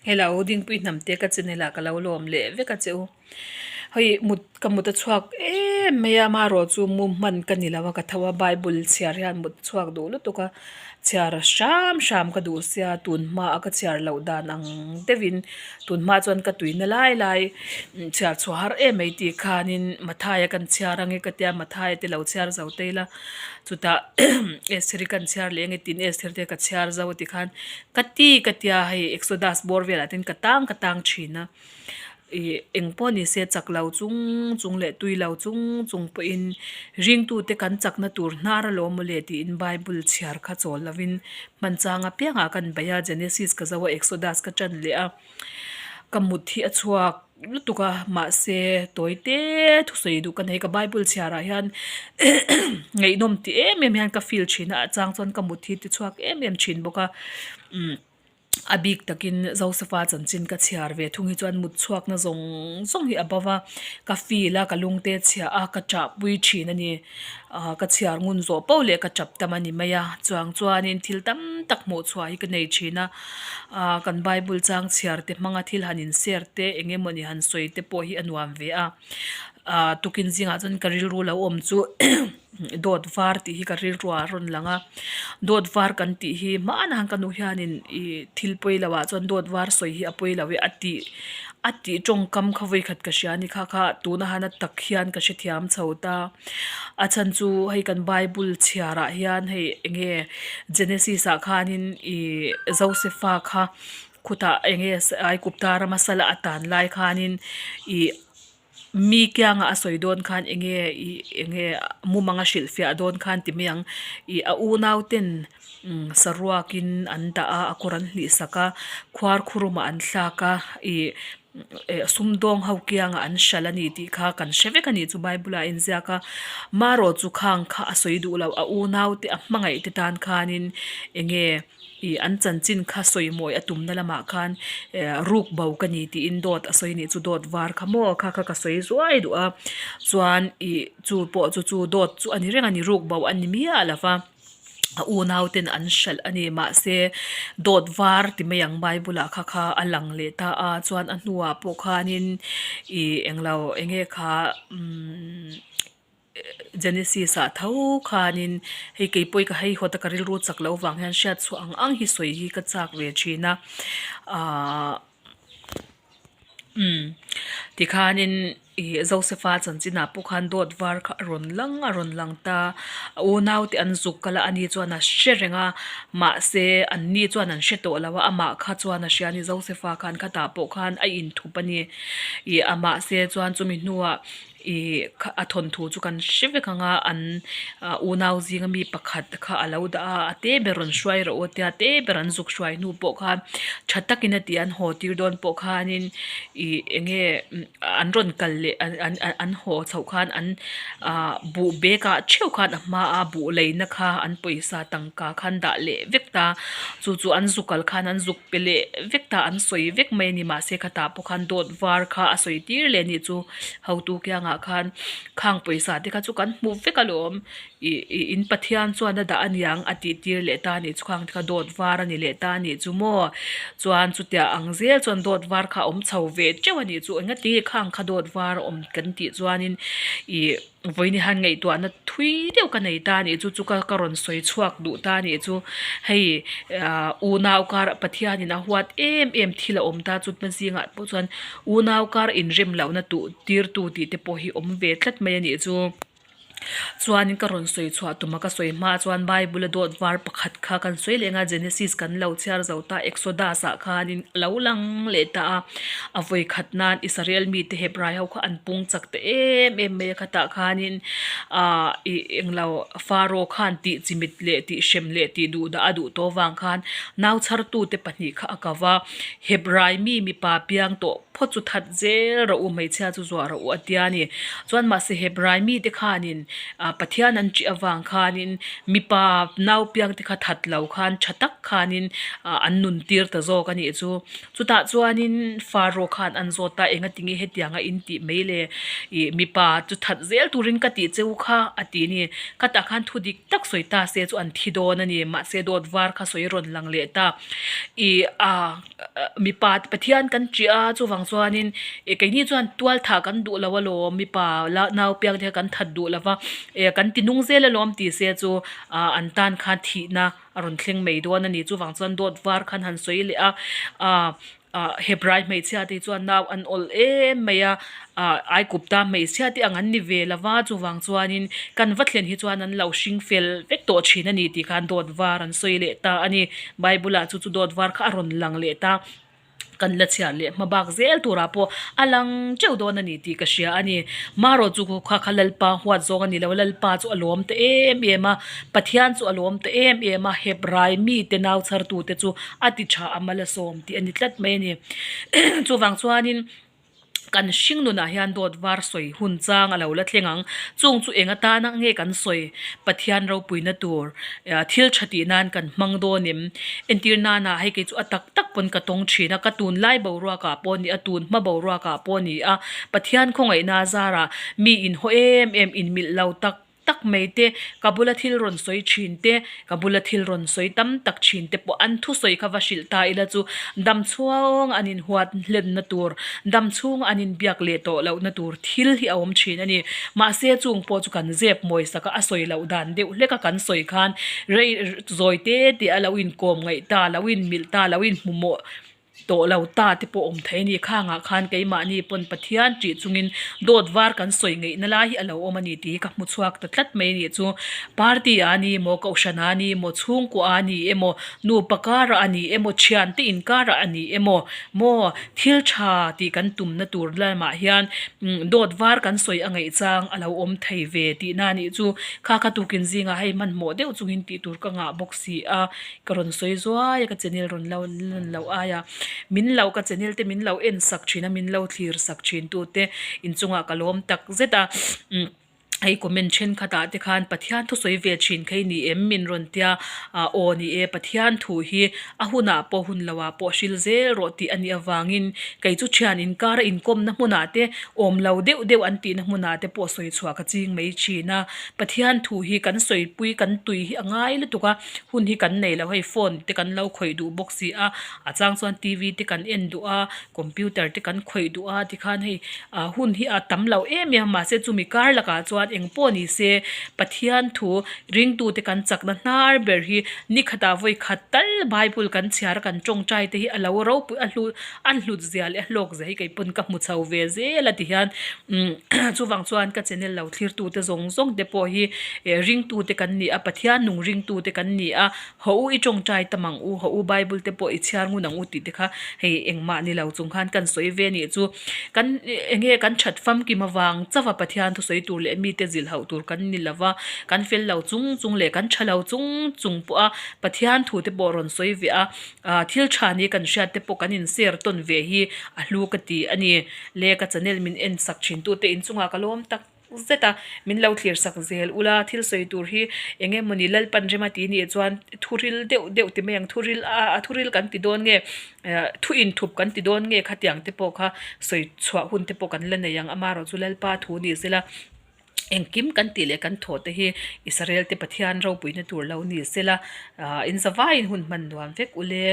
Hello Dingpui Hnamte ka channel ah ka lo lawm leh vek a che u. Hei mut ka mut a chhuak em mai a amaherawh chu mu hman ka ni lo a ka tho a bible chhiar hian mut chhuak duh lutuk a chhiar hram hram ka duh sia tun hma a ka chhiar loh dan ang deuh in tun hma chuan ka tuina lai lai chhiar chhuah har em mai tih khanin Mathaia kan chhiar ang e ka tia Mathaia te lo chhiar zo te ila chutah Esther-i kan chhiar leh ang e tiin Esther te ka chhiar zo a tikhan Ka ti ka tia hei Exodus bawr velah ten ka tang ka tang thin a, ih eng pawh ni se chak lo chung chung leh tui lo chung chung pawhin ringtute kan chakna tur hnar alawm mawle tiin Bible chhiar kha chawl lovin hman chang apiangah kan beih a, Genesis ka zo a Exodus ka tan leh a, ka mut hi a chhuak. lutuk a mahse tawi te thusawi duh ka nei ka bible chhiar ah hian ngaihnawm ti em em hian ka feel thin a a chang chuan ka mut hi ti chhuak em em thin bawk a umm a bik takin Josepha chanchin ka chhiar ve thung hi chuan mut chhuak na zawng zawng hi a bo va ka feel a ka lung te chhia a ka ṭah pui thin a ni ah ka chhiar ngun zawh poh leh ka ṭap tam a ni mai a chuang chuanin thil tam tak hmuh chhuah hi ka nei thin a. Ah kan bible chang chhiar te hmanga thil han in share te eng emawni han sawi te pawh hi a nuam ve a ah tukin zingah chuan ka rilru lo awm chu dawt var tih hi ka rilru ah a rawn lang a dawt var kan tih hi hmanah ka nu hianin ih thil pawi lo ah chuan dawt var sawi hi a pawi lo e a tih a tih tawngkam kha vawikhat ka hria a ni kha kha tuna hana tak hian ka hrethiam chho ta. A chhan chu hei kan bible chhiar ah hian hei eng nge Genesis ah khanin ih Josepha kha khutah eng nge Aigupta rama sala a tan lai khanin ih mi kianga a sawi dawn khan eng nge ih eng nge mumanga hrilhfiah dawn khan ti mai ang ih a unau ten saruakin an dah a a kawr an hlih sak a khuar khurumah an thlak a ih. eh sumdawng ho kiangah an hralh a ni tih kha kan hre vek a ni chu bible ah a inziak a marawh chu khang kha a sawi duh loh a unau te a hmangaih te tan khanin eng nge ih an chanchin kha sawi mawi a tumna lamah khan eh ruk bo ka ni tiin dawt a sawi a nih chu dawt var kha maw kha kha ka sawi zuai duh a chuan ih chu pawh chu chu dawt chu a ni reng a ni ruk bo a ni miah lo va. a unau ten an hralh a ni mahse dawt var ti mai ang bible ah kha kha a lang leh ta a chuan a hnuah pawh khanin ih englo eng nge kha umm genesis ah tho khanin hei keipawh hi ka haihawt a ka rilru chak loh vang hian hriat chhuah ang ang hi sawi hi ka chak ve thin a ahh. Umm tikhanin ih Josepha chanchinah pawh khan dawt var kha a rawn lang a rawn lang ta a unau te an zuk kal a ani chuan a hre reng a mahse an ni chuan an hre tawh lo a amah kha chuan a hria a ni Josepha khan khatah pawh khan a inthup a ni ih a mahse chuan chumi hnuah. Ih a thawnthu chu kan hre vek ang a an unau zinga mi pakhat kha a lo dah a a te ber rawn hruai rawh u tia te ber an zuk hruai hnu pawh khan tha takin a ti an haw tir dawn pawh khanin ih eng nge an rawn kal leh an an an haw chhoh khan an ah buh bag ah theuh khan a hma a buh leina kha an pawisa tangka khan dah leh vek ta chu chu an zuk kal khan an zuk pe leh vek ta an sawi vek mai a ni mahse khatah pawh khan dawt var kha a sawi tir leh a nih chu. Hotu kiangah khan khang pawisa te kha chu kan hmu vek alawm ih ih in Pathian chuan a dah aniang a tih tir leh ta anih chu khang te kha dawt var a ni leh ta anih chu maw chuan chutia ang zel chuan dawt var kha a awm chho ve teuh anih chu engati khang kha dawt var a awm kan tih chuanin ih. Vawiin hian ngaihtuahna thui deuh ka nei ta anih chu chu ka ka rawn sawi chhuak duh ta anih chu hei ah unau kar Pathianin a huat em em thil a awm ta chu hma zingah pawh chuan unau kar inrem lohna tuh tirtu tih te pawh hi awm ve tlat mai anih chu. Chuanin ka rawn sawi chhuah tum a ka sawi hma chuan Bible a dawt var pakhat kha kan sawi leh anga Genesis kan lo chhiar zo ta Exodus ah khanin a lo lang leh ta a. A vawi khat nan Israel mite Hebrai ho kha an pung chak ta em em mai a khatah khanin ahh ih englo Pharaoh khan tih chimit leh tih hrem leh tih duh dah a duh tawh avang khan nau chhartute pahnih kha a kau a, Hebrai mi mipa piang tawh phawt chu that zel rawh u hmeichhia chu zuah rawh u a tia a ni. Chuan mahse Hebrai mite khanin. Ah Pathian an ṭih avang khanin mipa nau piang te kha that lo khan tha tak khanin ah an nun tir ta zawk a nih chu. Chutah chuanin Pharaoh khan an zawt a, Engatinge hetianga in tih mai le? Ih mipa chu that zel turin ka tih cheu kha a ti a ni. Khatah khan thu dik tak sawi ta se chu an thi dawn a ni. Mahse dawt var kha sawi rawn lang leh ta. Ih ah mipa Pathian kan ṭih a, chuvang chuanin ih keini chuan tual thah kan duh lo alawm, mipa la nau piang te kha kan that duh lo va, ih kan ti nung zel alawm tih se chu ah an tan khan thihna a rawn thleng mai dawn a ni. Chuvang chuan dawt var khan han sawi leh a, ah ah Hebrai hmeichhia te chuan nau an awl em mai a, ah Aikupta hmeichhia te ang an ni ve lo va, chuvang chuanin kan va thlen hi chuan an lo hring fel vek tawh thin a ni tih khan dawt var an sawi leh ta a ni. Bible ah chu chu dawt var kha a rawn lang leh ta. Kan la chhiar leh hma bak zel turah pawh a lang teuh dawn a ni tih ka hria a ni. Marawh chu kha kha Lalpa huat zawng a ni lo a, Lalpa chu a lawm ta em em a, Pathian chu a lawm ta em em a, Hebrai mite nau chhartute chu a ti tha a mal a sawm tih a ni tlat mai a ni. Chuvang chuanin. Kan hring nunah hian dawt var sawi hun chang a lo la thleng ang. Chung chu eng atana nge kan sawi? Pathian ropuina tur thil tha tih nan kan hmang dawn em? Entir nana hei kei chu a tak tak pawn ka tawng thin a, ka tunlai boruakah pawh a ni a, tun hma boruakah pawh a ni a, Pathian khawngaihna zarah mi inhaw em em inmilh lo tak tak mai te, ka bula thil rawn sawi thin te, ka bula thil rawn sawi tam tak thin te pawh an thusawi kha va hrilh ta ila chu dam chhung an inhuat hlenna tur, dam chhung an inbiak leh tawh lohna tur thil hi a awm thin a ni. Mahse chung pawh chu kan zep mawi sak a, a sawi loh dan deuh hlek a kan sawi khan rei zawi te te a lo inkawm ngaih ta, lo inmilh ta, lo inhmumawh Tawh lo ta te pawh awm thei a ni. Khangah khan keimahni pawn Pathian ṭih chungin dawt var kan sawi ngeihna lai hi a lo awm a ni tih hi ka hmu chhuak ta tlat mai a nih chu. Party ah a ni emaw, Kohhran ah a ni emaw, chhungkua ah a ni emaw, nupa karah a ni emaw, thiante inkarah a ni emaw, maw thil tha tih kan tumna tur lamah hian dawt var kan sawi a ngaih chang a lo awm thei ve tihna a nih chu. Kha kha tukin zingah hei hmanhmawh deuh chungin tih tur ka ngah bawk si a. Ka rawn sawi zuai a ka channel rawn lo lan loh aia min lo ka channel te min lo en sak thin a min lo thlir sak thin tu te inchungah ka lawm tak zet a umm hei comment thenkhat ah te khan Pathian thu sawi ve thin kha i ni em min rawn tia ah aw ni e Pathian thu hi a hunah pawh hun lo ah pawh hril zel rawh tih a nih avangin kei chu thian inkar a inkawmna hmunah te awm lo deuh deuh an tihna hmunah te pawh sawi chhuah ka ching mai thin a Pathian thu hi kan sawipui kan tui hi a ngai lutuk a. Hun hi kan nei lo hei phone te kan lo khawih duh bawk si a a chang chuan t v te kan en duh a computer te kan khawih duh a tikhan hei ah hun hi a tam lo em em a mahse chumi kar lakah chuan eng pawh ni se Pathian thu ringtu te kan chakna hnar ber hi ni khatah vawi khat tal bible kan chhiar a kan tawngtai te hi a lo ropui a hlu a hlut zia leh a hlawk zia hi kei pawn ka hmu chho ve zel a tihian umm chuvang chuan ka channel lo thlir tu te zawng zawng te pawh hi eh ringtu te kan ni a Pathian nung ringtu te kan ni a haw u i tawngtai tam ang u haw u bible te pawh i chhiar ngun ang u tih te kha hei engmah ni lo chung khan kan sawi ve anih chu kan eng nge kan that famkim avang chauh a Pathian thusawi tur leh mite zilh hauh tur kan ni lo va kan fel lo chung chung leh kan tha lo chung chung pawh a Pathian thu te pawh rawn sawi ve a. Ah thil tha ni kan hriat te pawh kan in share tawn ve hi a hlu ka ti a ni. Le ka channel min en sak thin tu te inchungah ka lawm tak zet a, min lo thlir sak zel ula thil sawi tur hi eng emawni Lalpan rema ti nih chuan thuril deuh deuh ti mai ang thuril a a thuril kan ti dawn nge eh thu inthup kan ti dawn nge khatiang te pawh kha sawi chhuah hun te pawh kan la nei ang amaherawhchu chu Lalpa thu ni sela. Engkim kan tih leh kan thawh te hi Israel te Pathian ropuina tur lo ni sela ah in zavaiin hun hman nuam vek ule.